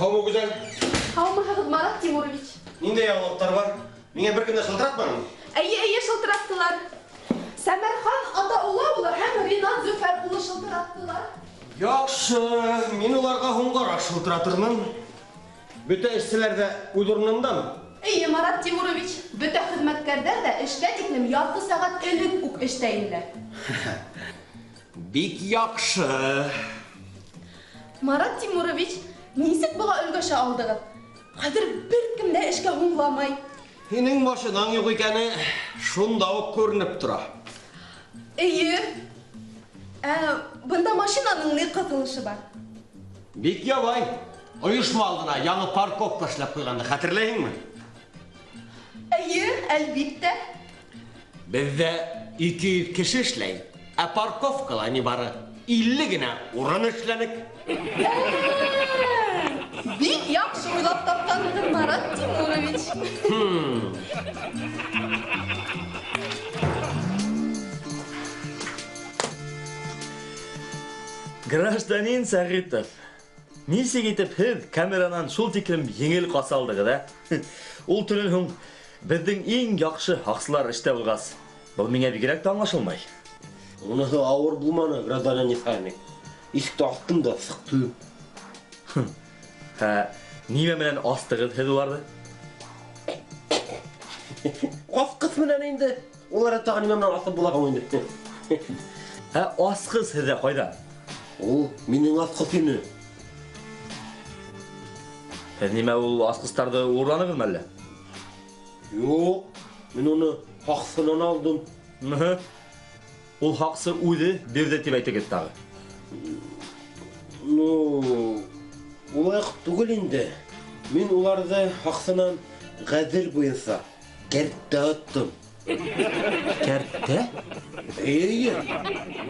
Һаумы, Гүзәл? Һаумыһығыҙ, Марат Тимурович. Ниндәй яңылыҡтар бар? Миңә бер кем дә шылтыратманы. Әйе, әйе, шылтыраттылар. Сәмәрхан Атаулла улы һәм Ринат Зөфәр улы шылтыраттылар. Яҡшы, мин уларға һуңғараҡ шылтыратырмын. Бөтә эшселәр ҙә үҙ урынындамы? Эйе, Марат Тимурович, бөтә хеҙмәткәрҙәр ҙә эшкә тиклем ярты сәғәт элек үк эштә инеләр. Бик яҡшы. Марат Тимурович, нисек быға өлгәшә алдығыҙ? Хәҙер бер кем дә эшкә һуңламай. Һинең машинаң юҡ икәне шунда уҡ күренеп тора. Эйе. Бында машинаның ни ҡыҫылышы бар? Бик ябай. Ойошма алдына яңы парковка эшләп ҡуйғанды хәтерләйһеңме? Эйе, әлбиттә. Беҙҙә 200 кеше эшләй, ә парковкала ни бары 50 генә урын эшләнек. Бик яҡшы уйлап тапҡанһығыҙ, Марат Тимурович. Гражданин Сәғитов, нисек итеп һеҙ камеранан шул тиклем еңел ҡаса алдығыҙ, ә? Ул төнөн һуң беҙҙең иң яҡшы һаҡсылар эштә булғас, был миңә бигерәк тә аңлашылмай. Уныһы ауыр булманы, гражданин начальник. Ишекте астым да сыҡтым. Ә, нимә менән астығыҙ һеҙ уларҙы? Асҡыс менән инде. Уларҙы тағы нимә менән асып була һуң инде? Ә асҡыс һеҙҙә ҡайҙа? Ул минең асҡыс ине. Һеҙ нимә ул асҡыстарҙы урланығыҙмы әллә? Юҡ, мин уны һаҡсынан алдым. Ул һаҡсы үҙе бирҙе тип әйтегеҙ тағы. Ну, улай уҡ түгел инде. Мин уларҙы һаҡсынан ғәҙел буйынса кәрттә аттым. Кәрттә? Эйе,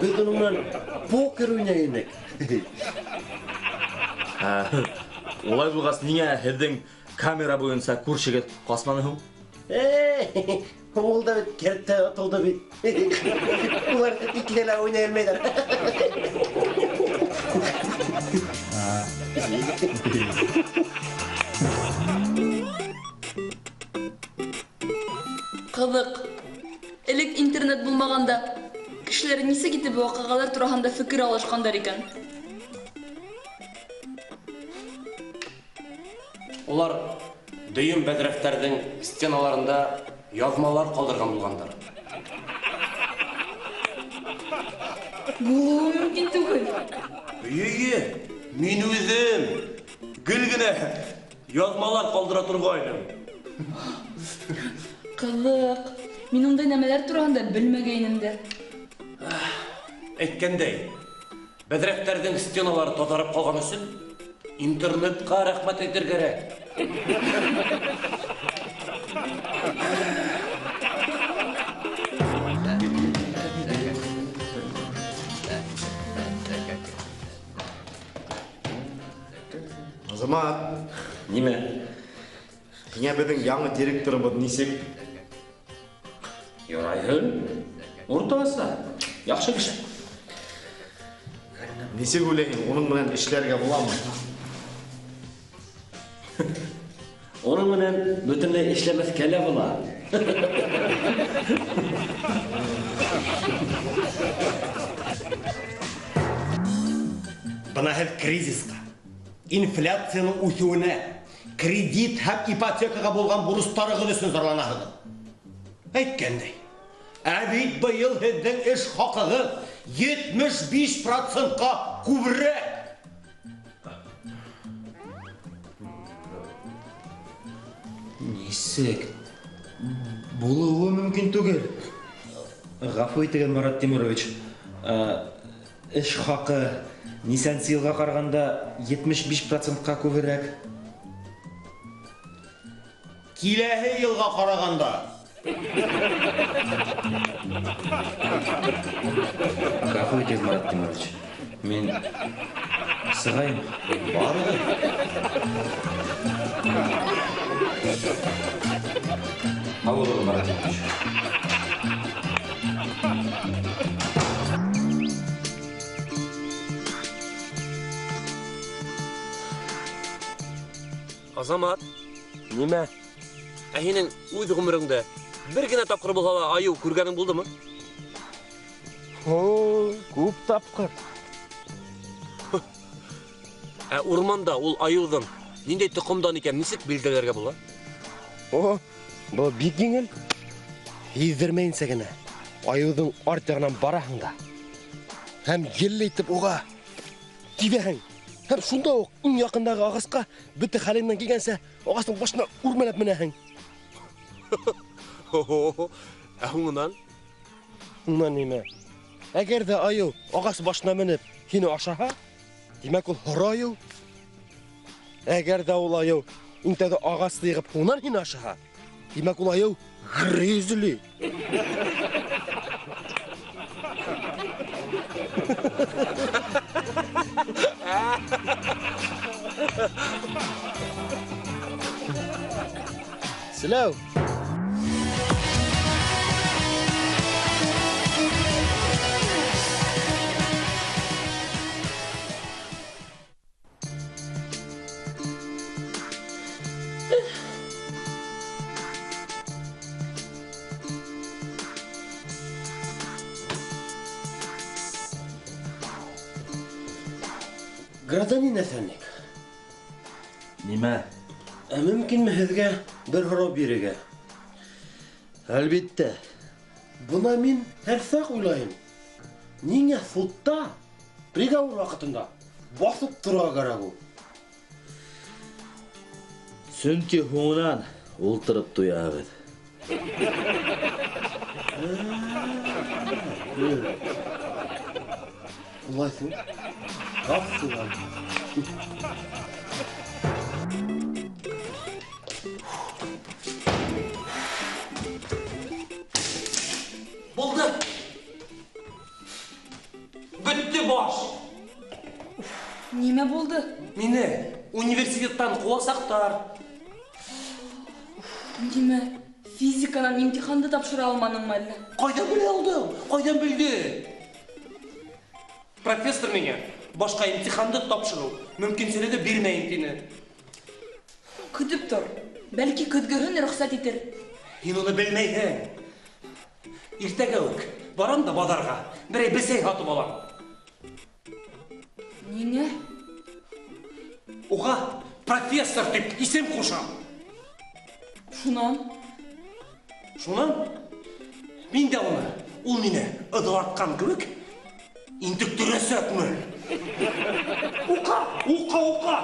беҙ уның менән покер уйнай инек. Улай булғас, ниңә һеҙҙең камера буйынса күршегеҙ ҡасманы һуң? Эй, ул да бит кәрттә атылды бит. Улар икеһе лә уйнай алмайҙар. Ҡыҙыҡ. Элек интернет булмағанда кешеләр нисек итеп ваҡиғалар тураһында фекер алышҡандар икән? Улар дөйөм бәҙрәфтәрҙең стеналарында яҙмалар ҡалдырған булғандар. Булыуы мөмкин түгел. Эйе, мин үҙем гел генә яҙмалар ҡалдыра торғайным. Ҡыҙыҡ. Мин ундай нәмәләр тураһында белмәгәйнем дә. Әйткәндәй, бәҙрәфтәрҙең стеналары таҙарып ҡалған өсөн интернетҡа рәхмәт әйтер кәрәк. Азамат. Нимә? Һиңә беҙҙең яңы директорыбыҙ нисек? Ярайһы. Уртаса. Яҡшы кеше. Нисек уйлайһың, уның менән эшләргә буламы? Уның менән бөтөнләй эшләмәҫкә лә була. Бына һеҙ кризисҡа, инфляцияның үҫеүенә, кредит һәм ипотекаға булған бурыстарығыҙ өсөн зарланаһығыҙ. Әйткәндәй, ә бит быйыл һеҙҙең эш хаҡығыҙ 75%-ҡа күберәк. Нисек? Булыуы мөмкин түгел. Ғәфү итегеҙ, Марат Тимурович. Эш хаҡы нисәнсе йылға ҡарағанда 75%-ҡа күберәк. Киләһе йылға ҡарағанда. Ғәфү итегеҙ, Марат Тимурович. Мин сығайым. Барығыҙ. Һау булығыҙ, Марат Тимурович. Азамат. Нимә? Ә һинең үҙ ғүмереңдә бер генә тапҡыр булһа ла айыу күргәнең булдымы? О, күп тапҡыр. Ә урманда ул айыуҙың ниндәй тоҡомдан икәнен нисек билдәләргә була? О, был бик еңел. Һиҙҙермәйенсә генә айыуҙың арт яғынан бараһың да һәм елле итеп уға тибәһең. Һәм шунда уҡ иң яҡындағы ағасҡа бөтә хәлең менән килгәнсә ағастың башына үрмәләп менәһең. Ә һуңынан? Һуңынан нимә? Әгәр ҙә айыу ағас башына менеп һине ашаһа, тимәк ул һоро айыу. Әгәр ҙә ул айыу иң тәүҙә ағасты йығып һуңынан һине ашаһа, тимәк ул айыу гризли. Сіләү. Гражданин начальник. Нимә? Ә мөмкинме һеҙгә бер һорау бирергә? Әлбиттә. Бына мин һәр саҡ уйлайым. Ниңә судта приговор ваҡытында баҫып торорға кәрәк ул? Сөнки һуңынан ултырып туяһығыҙ. Улайһың. Ғәфү. Булды. Бөттө баш. Нимә булды? Мине университеттан ҡыуасаҡтар. Нимә? Физиканан имтиханды тапшыра алманыңмы әллә? Ҡайҙан белә алдың? Ҡайҙан белдең? Профессор миңә башҡа имтиханды тапшырыу мөмкинселеге бирмәйем тине. Көтөп тор. Бәлки көҙгөһөн рөхсәт итер. Һин уны белмәйһең. Иртәгә үк барам да баҙарға берәй бесәй һатып алам. Ниңә? Уға профессор тип исем ҡушам. Шунан? Шунан? Мин дә уны, ул мине ыҙғартҡан кеүек интектерәсәкмен. Уҡа, уҡа, уҡа.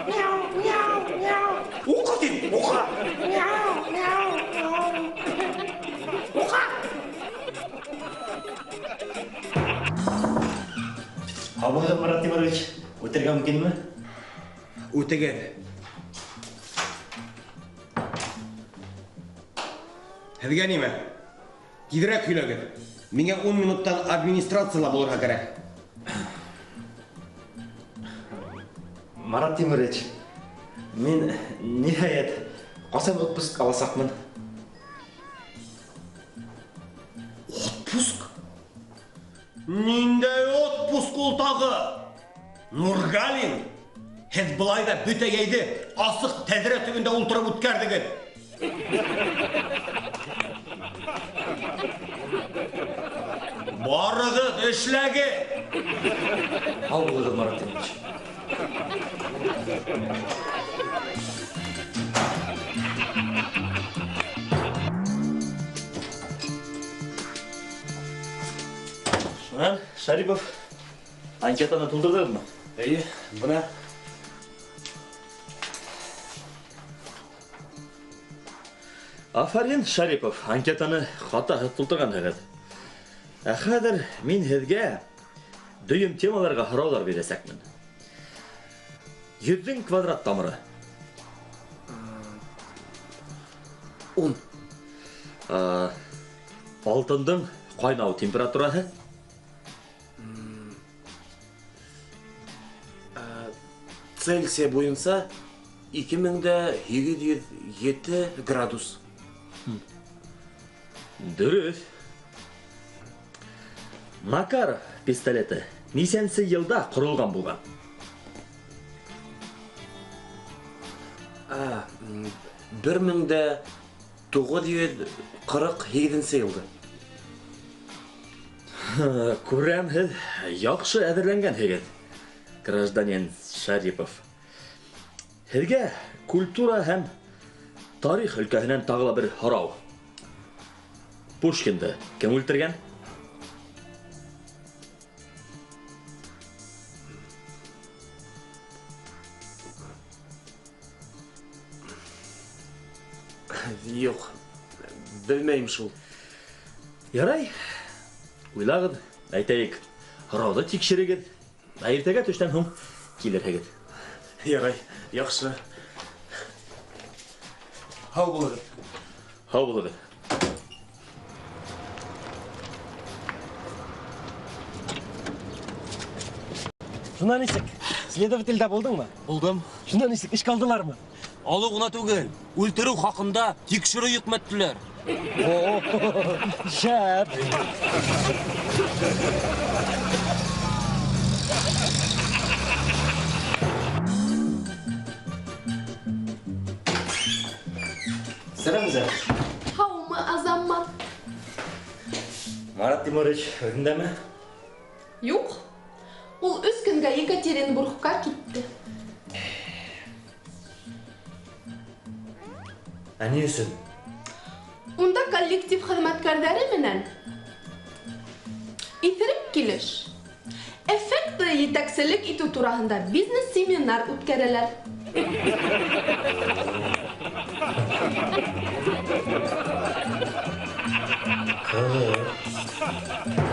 Мяу, мяу, мяу. Уҡа тим, уҡа. Мяу, мяу, мяу. Уҡа. Һау булығыҙ, Марат Тимурович. Үтергә мөмкинме? Үтегеҙ. Һеҙгә нимә? Тиҙерәк һөйләгеҙ. Миңә 10 минуттан администрацияла булырға кәрәк. Марат Тимурович, мин ниһайәт ҡасан отпуск аласаҡмын? Отпуск? Ниндәй отпуск ул тағы? Нургалин, һеҙ былай ҙа бөтә йәйҙе асыҡ тәҙрә төбөндә ултырып үткәрҙегеҙ. Барығыҙ, эшләгеҙ. Һау булығыҙ, Марат Тимурович. Шунан, Шарипов, анкетаны тултырҙығыҙмы? Эйе, бына. Афарин, Шарипов, анкетаны хатаһыҙ тултырғанһығыҙ. Ә хәҙер мин һеҙгә дөйөм темаларға һорауҙар бирәсәкмен. 100-ҙең квадрат тамыры. 10. Алтындың ҡайнау температураһы? Цельсия буйынса 2807 градус. Дөрөҫ. Макаров пистолеты нисәнсе йылда ҡоролған булған? 1948 йылда. Күрәм, һеҙ яҡшы әҙерләнгәнһегеҙ, гражданин Шарипов. Һеҙгә культура һәм тарих өлкәһенән тағы ла бер һорау. Пушкинды кем үлтергән? Юҡ, белмәйем шул. Ярай, уйлағыҙ, әйтәйек, һорауҙы тикшерегеҙ. Ә иртәгә төштән һуң килерһегеҙ. Ярай, яҡшы. Һау булығыҙ. Һау булығыҙ. Шунан нисек? Следовательдә булдыңмы? Булдым. Шунан нисек? Эшкә алдылармы? Алыу ғына түгел, үлтереү хаҡында тикшереү йөкмәттеләр. Шәп. Сәләм, Гүзәл. Һаумы, Азамат? Марат Тимурович үҙендәме? Юҡ. Ул 3 көнгә Екатеринбургка китте. Ә ни өсөн? Унда коллектив хеҙмәткәрҙәре менән иҫерек килеш эффектлы етәкселек итеү тураһында бизнес-семинар үткәрәләр. Ҡыҙыҡ.